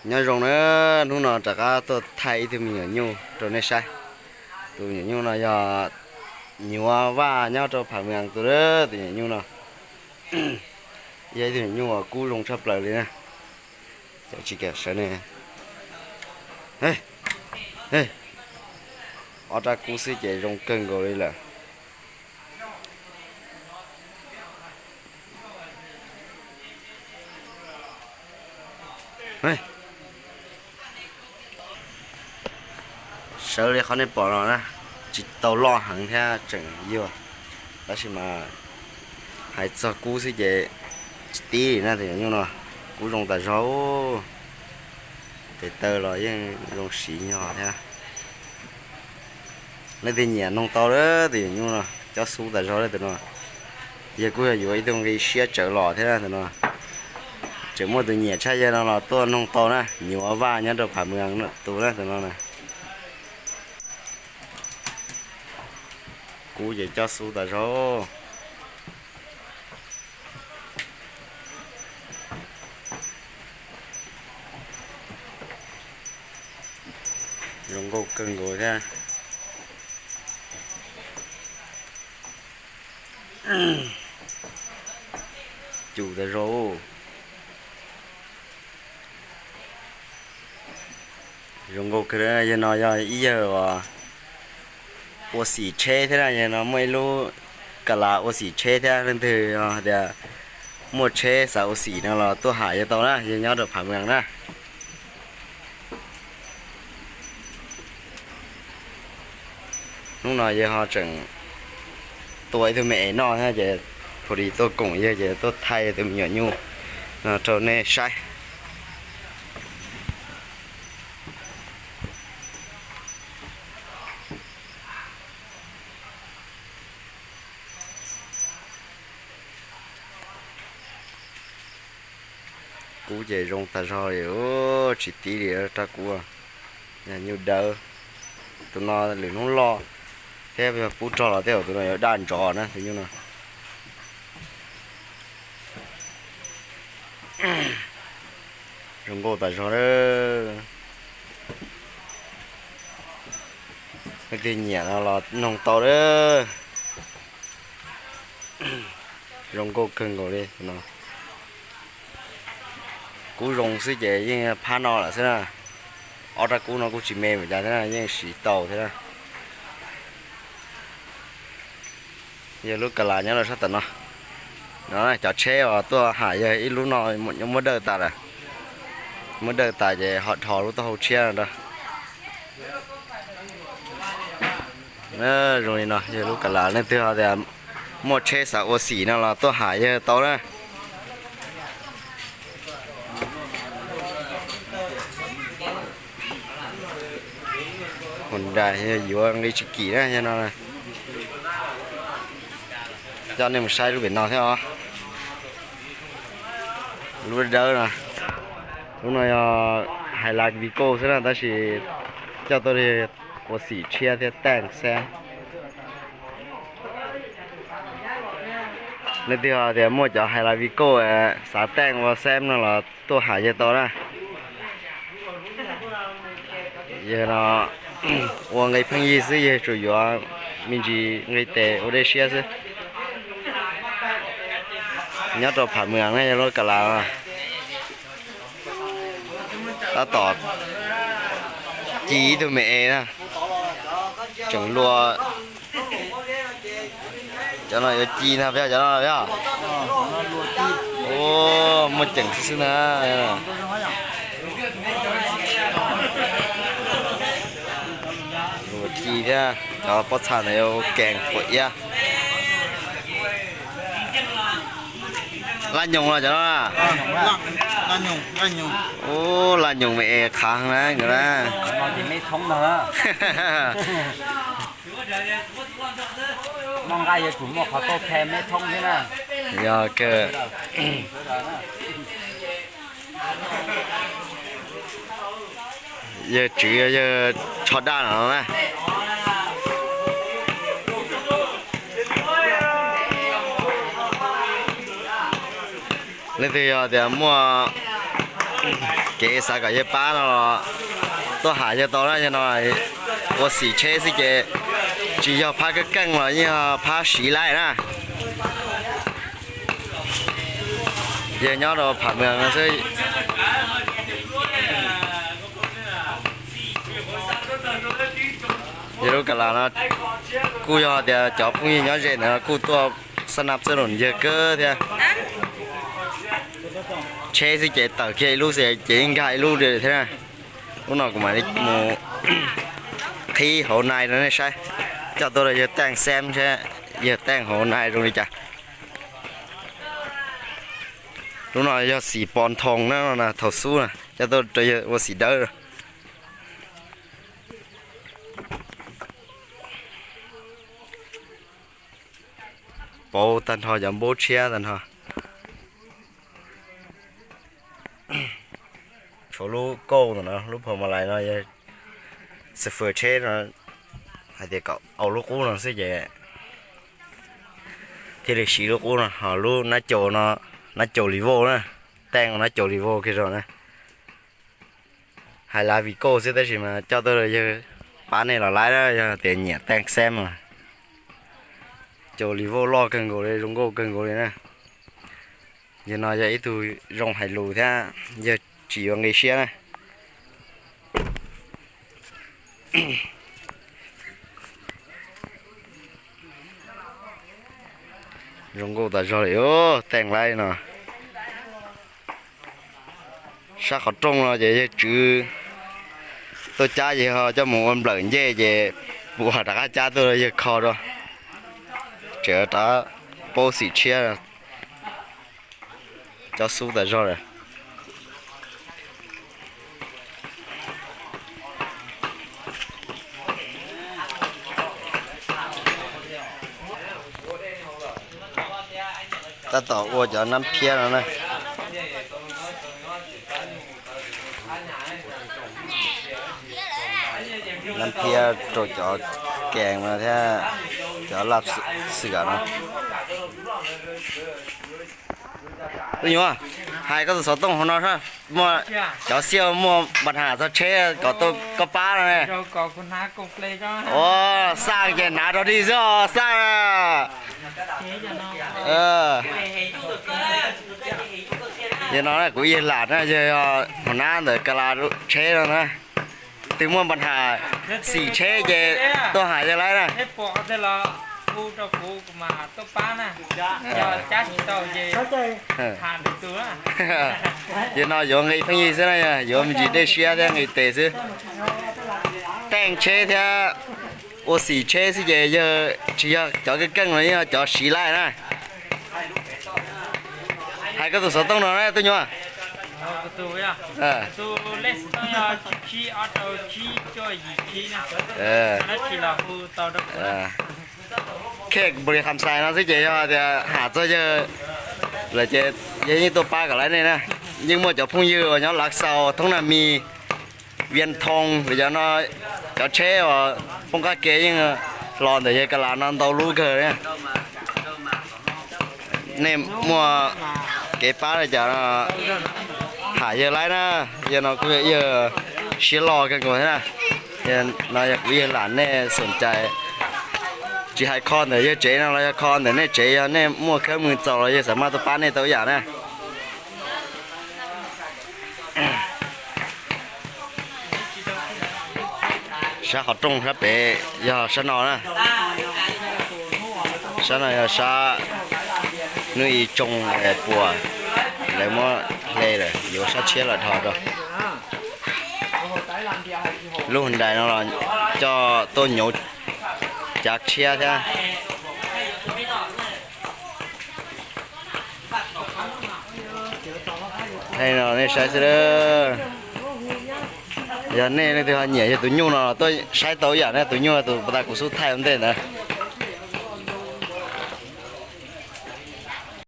Nyob zoo na, hnub no rov qab tuaj thaij ib tug me nyuam nyuj rau nej saib. Tus me nyuam nyuj no yog Nyuam Vaj nyob rau Phav Mws tus, tus me nyuam nyuj no. Yog ib tug me nyuam nyuj uas kub zoo tshaj plaws li na. Cov tsis kam sawv ne. Ob rab kub xwb ces zoo kawg nkaus li lawm. Sawv li qhov nej pom no na, tsis tau loj heev thiab tseem yuag, tab sis mas hais txog kub xwb ces tsis tib li na tus me nyuam nyuj no, kub zoo tas zog. Tes taw los yeej zoo siv nyog thiab. Leej twg nyiam noog tau lawm tus me nyuam nyuj no, cob xub tas zog lawm tus no. Yawg kuj yog yuav ib tug nqi siab tsawv los thiab tus no. Tseem muaj tus nyiam tshaj yawg no los tuaj noog tau na, Nyuam Vaj nyob rau Phav Mws tus na tus no na. Kub ces cob xub tas zog. Zoo nkauj kawg nkaus thiab. Cum tas zog. Zoo nkauj kawg, yawg no yog ib yawg uas ua xim tsheb thiab na, yawg no muaj ib lub kas las ua xim tsheb thiab. Leej twg tias muaj tsheb xav ua xim no los tuaj ham yawg tau na, yawg nyob rau Phav Mws na. Hnub no yawg ho tseem tua ib tug me es noj thiab ces phu dis tuaj koom yawg ces tuaj thaij tus me nyuam nyuj no rau nej saib. Kub ces zoo tas zog li, tsis tib li rab kub. Yog nyuj dawb, tus no lwm hnub loj thiab pub rog los tej zaum tus no yuav daj ntsov na tus nyuj no. Zoo nkauj tas zog. Leej twg nyiam no los noog tau lawm. Zoo nkauj kawg nkaus li no. Kub zoo xwb ces yeej phab no lawm xwb na. Ob rab kub no kuj tsis me npaum cas thiab na, yeej siv tau thiab na. Yog lub kas las nyob rau sab tom no. No cov tsheb uas tuaj ham yog ib lub no muab dawj tas lawm. Muab dawj tas ces ho dhos lub taub hau tshiab no rau. Zoo li no yog lub kas las, leej twg ho tias muaj tsheb xav ua xim no los tuaj ham yawg tau na. Honda yuav nqi tsis kim na yog no. Coj nej mus saib lub pem no thiab os. Lub dawb no, lub no yog Hilux Vigo xwb na, tab sis coj tuaj li ua xim tshiab thiab teej xwb. Leej twg tias muaj cov Hilux Vigo xav teej ua xeeb no los tuaj ham yawg tau na. Yawg no ua nqi pheej yig xwb, yawg tsuas yuav me ntsis nqi tes ua dej siab xwb. Nyob rau Pham Mws na yog lub kas las. Tab tom ci ib tug me es na, tseem luag. Cov no yuav ci ntag, peb cov no peb. Ua muaj ceem xwb xwb na. Luag ci thiab, cov pob txha ntawd yuav kees puas iab. Laj nyoos los cov no na. Ub, laj nyoos me es qhav heev na nkawd na. Yog kawg. Yawg tswv yog yawg tsho daj no na. Leej twg yog tias muaj Kev xav kom yawg pab no los tuaj ham yawg tau na, yog no ua xim tsheb xwb ces tsis yog phab keeb keej los yeej yog phab siv laij na. Yawg nyob rau Pham Mees no xwb. Yawg lub kas las no kuj yog tias cov phooj ywg nyob ze ntawd kuj tuaj xab nab xab num yawg kawg thiab. Tsheb xwb ces tawm kiag ib lub xwb ces nkag ib lub thiab na. Lub no kuv mam li mus qhib hauv nai rau nej saib, coj tuaj rau yawg Teej xeeb saib yawg Teej hauv nai zoo li cas. Lub no yog xim pos nthoos na, thaum xub na, coj tuaj rau yawg ua xim dawb. Pauv tag nrho cov npub tshiab tag nrho. Tshuav lub kauj ntawm no, lub phaum ma lais no yog xab fwm tsheb no, hais tias kom au lub qub no xwb ces thiaj li siv lub qub no. Ho lub nab caus no, nab caus li vauj na, Teej nab caus li vauj kiag zog na. Hais lav vim kauj xwb tab sis mas coj tuaj yawg pab nej los laib na, yog tias nyiam Teej xeeb mas. Caus li vauj loj kawg nkaus li, zoo nkauj kawg nkaus li na. Yawg no yog ib tug zoo hais lus thiab yawg tsis yuav nqi siab na. Zoo nkauj tas zog li, Teej laib no. Sab qhov rooj no ces yawg tswv tuaj cab ces ho coj mus ua nplawm ncej ces puas rov qab cab tuaj yawg kho rau. Tseem rov paub xim tshiab, cov xub tas zog lawm. Tab tom ua cov nab phiab no na. Nab phiab rau cov kees no thiab cov laj xwm kam no. Tub nyuam, hais koj tus xov tooj hauv no, muaj cov xiaj muaj npa has txog tsheb kom koj pab no ne. Ua xaj ces hnav rau dig xwb os xaj. Yog no kuv yawg lam na, yawg yog hauv nab ntawm ka la tsheb no na. Twg muaj npa has xim tsheb ces tuaj hais yawg laib na. Yog no yuav nqi pheej yig xwb na, yuav me ntsis dej siab thiab nqi tes xwb. Teej tsheb thiab ua xim tsheb xwb ces yawg tsis yog cov keej keej los yeej yog cov siv laij na. Hais koj tus xov tooj no na tub nyuam. Khej npu li kham xais no xwb ces yog tias ham txog yawg lawm ces yawg yeej tuaj pab kom laib nej na. Yeej muaj cov phooj ywg uas nyob Lav Xaus, Thoob Nag Mis, Vias Thoo, cov no, cov tsheb uas poob qab ke yeej hlo ntawm yawg ka la no ntau lub kawg. Nej muaj kev pab li cas no ham yawg laib na, yawg no kuj yog siab loj kawg nkaus thiab na. No yog kuv yawg lam nej xoom cai, tsis hais kho ntawm yawg tsev no los yog kho ntawm nej tsev, yog nej muaj khab mws txaus los yawg xam maj tuaj pab nej tau ib yam na. Sab qhov rooj sab pem yog sab no na. Sab no yog sab hnub ib tsoo puas lawv muab hle lawm yuav sab tshiab los dhos rau. Lub hauv nrais no los coj tuaj nyuv cav tshiab thiab. Hais no nej saib xwb, yog nej leej twg ho nyiam yog tus nyuj no tuaj saib tau ib yam ne, tus nyuj tus pas tas kuv xub thaij ua ntej ntawd.